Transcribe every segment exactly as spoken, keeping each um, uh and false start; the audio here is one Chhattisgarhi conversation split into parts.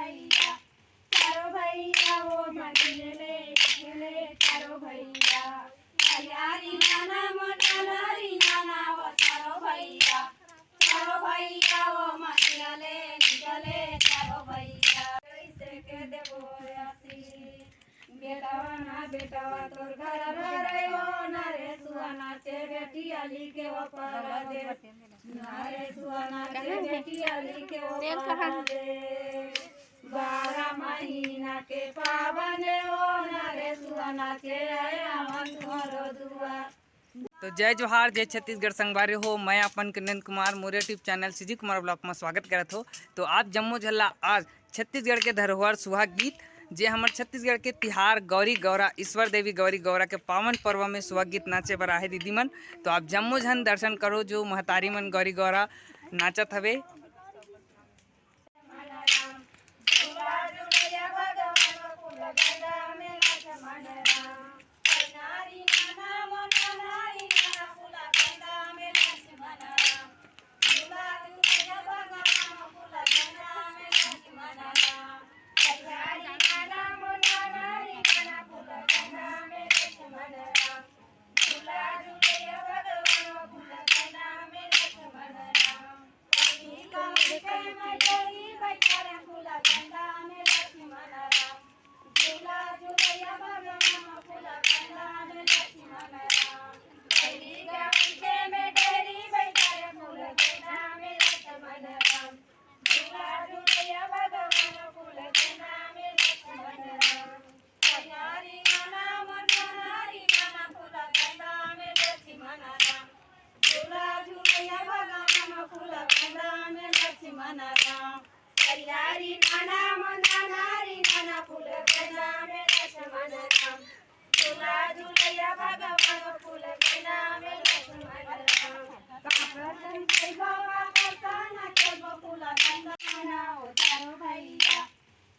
भैया, चारो भैया वो मंदिर ले निकले, चारो भैया। भैया री नाना मोर नाना री नाना वो चारो भैया, चारो भैया वो मंदिर ले निकले, चारो भैया। कैसे के देबो आशीष? बेटवा ना बेटवा तोर घर भरे वो नरेशवा नाचे बेटी आली के वो परदेस। नरेशवा नाचे बेटी आली के वो परदेस। बारह महीना के पावन वो नरेशवा नाचे आए हमन तोरो दुआर। तो जय जोहार, जय छत्तीसगढ़ संगवारी हो। मैं अपन किरण कुमार मोर YouTube channel CG Kumar blog में स्वागत करत हो। तो आप जम्मो झन ला आज छत्तीसगढ़ के धरोहर सुहाग गीत, जे हमर छत्तीसगढ़ के तिहार गौरी गौरा, ईश्वर देवी गौरी गौरा के पावन पर्व में सुहाग गीत नाचे बर आहे दीदी मन। तो आप जम्मो झन दर्शन करो, जो महतारी मन गौरी गौरा नाचत हवे।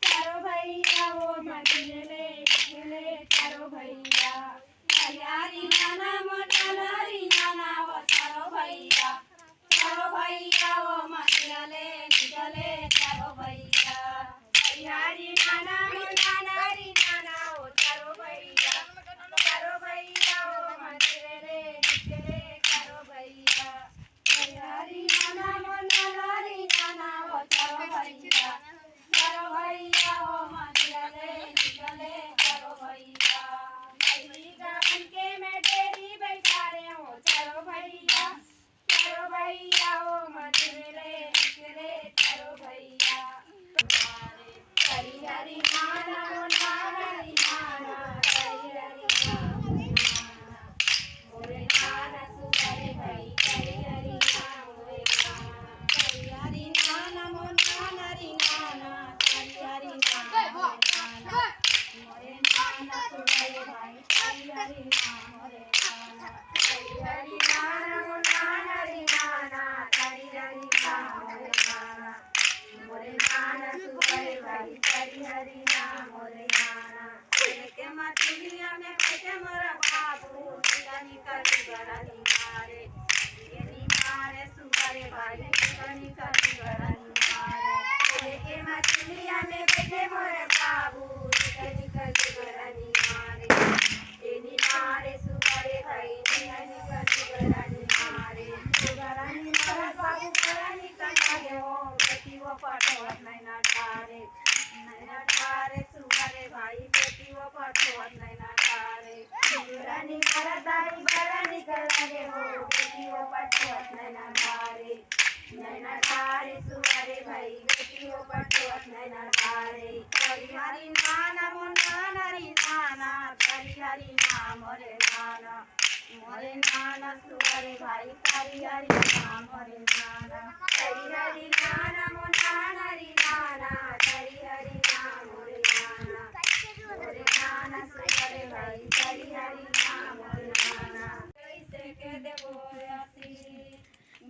चारो भैया वो मंदिर ले निकले, चारो भैया। भैया री नाना मोर नाना री नाना वो चारो भैया। चारो भैया वो मंदिर ले निकले, चारो भैया। भैया री नाना मोर नाना री नाना वो चारो भैया। चारो भैया वो मंदिर ले निकले, चारो भैया। भैया री नाना मोर नाना री नाना वो चारो भैया। चारो भैया वो मंदिर ले निकले, चारो भैया। भैया के मैं डेरी बैठा रहे हो, चारो भैया। चारो भैया वो मंदिर ले निकले, चारो भैया। हरी हरी नाना वो नाना री नाना, हरी हरी नाना।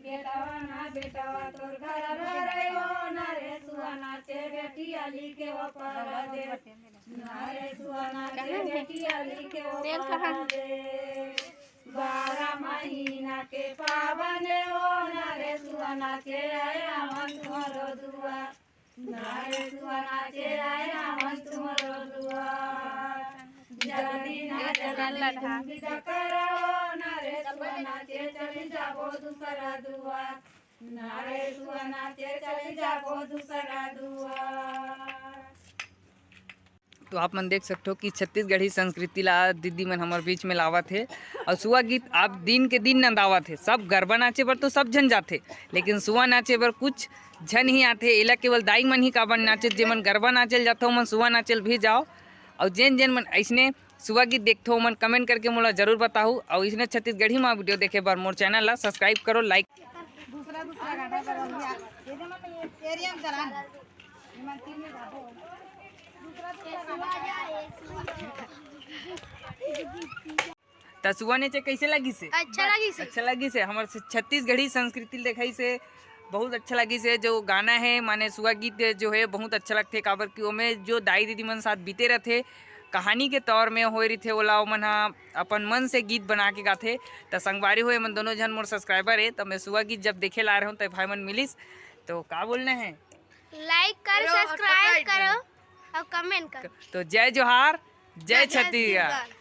बेटवा ना बेटवा तोर घर भरे वो नरेशवा नाचे बेटी आली के वो परदेस। नरेशवा नाचे बेटी आली के वो परदेस। बारह महीना के पावन वो नरेशवा नाचे आए हमन तोरो दुआर। नारे सुआ नाचे आए रावण तुम्हरो दुआर। जल्दी नाच रानी तुम भी डकरो, नारे सुआ नाचे चली जाबो दूसरा दुआर। नारे सुआ नाचे चली जाबो दूसरा दुआर। तो आप मन देख सकथो कि छत्तीसगढ़ी संस्कृति ला दीदी मन हमर बीच में लावत हे। और सुआ गीत आप दिन के दिन नंदावत हे। सब गरबा नाचे बर तो सब झन जाथे, लेकिन सुआ नाचे बर कुछ झन ही आथे। एला केवल दाई मन ही काबर नाचे, जेमन गरबा नाचे ल जाथो, ओमन सुआ नाचे ल भी जाओ। और जेन जेन मन अइसने सुआ गीत देखथो, ओमन comment करके मोला जरूर बताहू। और इसने छत्तीसगढ़ी मा video देखे बर मोर channel ला subscribe करो, like। दूसरा दूसरा गाना करो भैया। ये जो मन ये area में चला ना। ये मन तीन में गाओ। दूसरा दूसरा गाना। त सुआ नाचे कैसे लगिस हे? अच्छा लगिस हे। अच्छा लगिस हे। हमर छ-, छत्तीसगढ़ी संस्कृति ल देखाइस हे, बहुत अच्छा लगिस हे। जो गाना हे माने सुआ गीत जो हे बहुत अच्छा लगथे, काबर कि ओमे जो दाई दीदी मन साथ बीते रथे, कहानी के तौर में होए रहिथे, ओला ओमन ह अपन मन से गीत बना के गाथे। त संगवारी हो, एमन दोनों झन मोर subscriber हे, त मैं सुआ गीत जब देखे ला रहूं त भाई मन मिलिस। तो का बोलना है? Like करो, subscribe करो और comment करो। तो जय जोहार, जय छत्तीसगढ़।